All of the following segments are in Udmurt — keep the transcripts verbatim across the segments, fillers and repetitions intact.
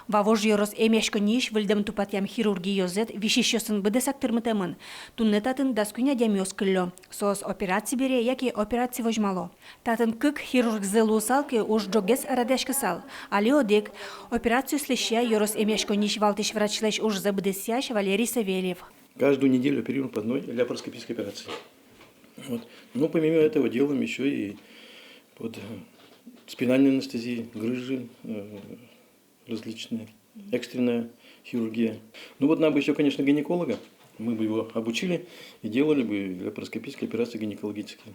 Вавож ёрос эмъяськонниысь выльдэм-тупатъям хирургия ёзэт висисьёсын быдэсак тырмытэмын. Туннэ татын дас куинь адямиос кыллё. Соос операци бере яке операци возьмало. Татын кык хирургзы луысал ке, уж ӝоггес радъяськысал. Али одӥг. Операциос лэсьтъя ёрос эмъяськонниысь валтӥсь врачлэсь ужзэ быдэсъясь Валерий Савельев. Каждую неделю оперируем по одной лапароскопической операции. Вот. Ну, помимо этого делаем ещё и под, э, спинальной анестезией, грыжи, э, различные, экстренная хирургия. Ну вот нам бы ещё, конечно, гинеколога. Мы бы его обучили и делали бы лапароскопические операции гинекологические.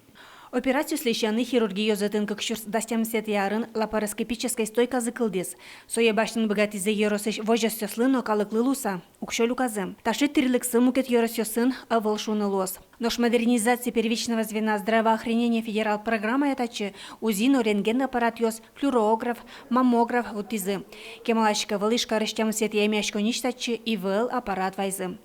Операциос лэсьтъяны хирургия ёзэтын кык сюрс дас тямысэтӥ арын лапароскопической стойказы кылдӥз. Сое басьтыны быгатӥзы ёросысь возёсъёслы но калыклы луыса. Уксё люказы. Таӵе тӥрлыксы мукет ёросъёсын ӧвӧл шуыны луоз. Нош «Модернизация первичного звена здравоохранения» федерал программая татчы УЗИ но рентген аппаратъёс, флюорограф, маммограф вуттӥзы. Кемалась ик ӧвӧл Ижкарысь тямысэтӥ эмъяськонниысь татчы ИВЛ аппарат вайизы.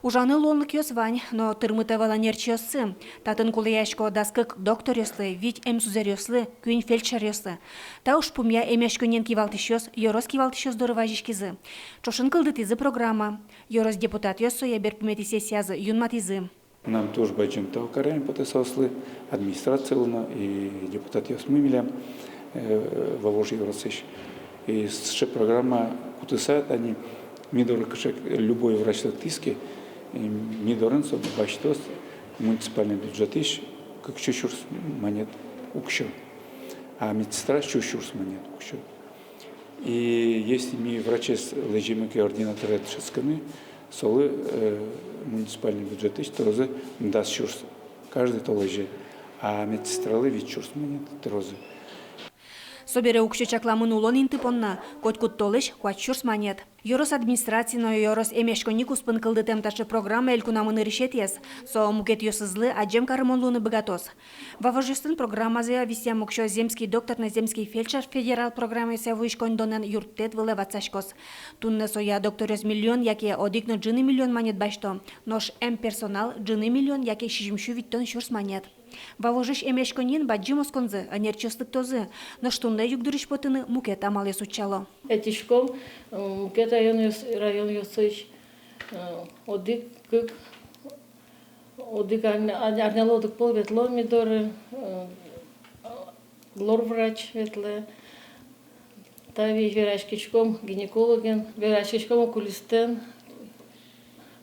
Ужаны луонлыкъёс вань, но тырмыт ӧвӧл ӧнерчиоссы. Татын кулэясько дас кык докторъёслы, вить эмсузэръёслы, куинь фельдшеръёслы. Та ужпумъя эмъяськонниен кивалтӥсьёс ёрос кивалтӥсьёс доры вазиськизы. Ӵошен кылдытӥзы программа. Ёрос депутатъёс сое берпуметӥ сессиязы юнматӥзы. Мынам туж бадӟым тау кареме потэ соослы, администрацилы но и депутатъёсмы милям, э, Вавож ёросысь. И сыӵе программа кутыса, тани ми доры кыӵе ке любой врач лыктӥз ке, и ми дорын со басьтоз муниципальный бюджетысь кык сю сюрс манет уксё, а медсестра сю сюрс манет уксё. И если ми врачез лэзимы ке ординаторе дышетскыны, солы, э, муниципальный бюджетысь тырозы дас сюрс каждый толэзе, а медсестралы вить сюрс манет тырозы. Собере уксё чакламын улон инты понна, котькуд толэзь куать сюрс манет. Ёрос администраци но ёрос эмъяськонни куспын кылдытэм таӵе программа элькунамы нырысетӥез. Со мукетъёсызлы адӟем карымон луыны быгатоз. Вавожъёслэн программазыя висъям уксё «Земский доктор» но «Земский фельдшер» федерал программаосъя вуись коньдонэн юрттэт вылэ ватсаськоз. Туннэ соя докторъёс миллион яке одӥг но ӝыны миллион манет басьто, нош эмперсонал ӝыны миллион яке сизьымсю витьтон сюрс манет. Вавожысь эмъяськонниын бадӟым осконзы, ӧнерчиос лыктозы, нош туннэ югдурысь потыны мукет амалъёс утчало. Ӧтиськом, э, мукет районъёс-, районъёсысь, э, одӥг-кык, одӥг арня-, арня-, арнялы одӥг пол ветло ми доры, э, лор врач ветлэ. Таиз вераськиськом гинекологен, вераськиськом окулистэн,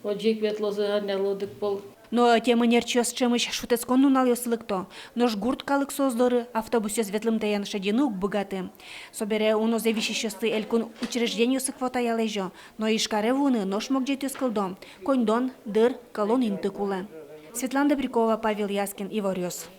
озьы ик ветлозы арнялы одӥг пол. Но ӧтем ӧнерчиос ӵемысь шутэтскон нуналъёсы лыкто, нош гурт калык соос доры автобусъёс ветлымтэен шедьыны уг быгаты. Собере унозэ висисьёсты элькун учреждениосы квотая лэзё, но Ижкаре вуыны нош могӟетъёс кылдо: коньдон, дыр, кӧлон инты кулэ. Светлана Добрякова, Павел Яскин, «Иворъёс».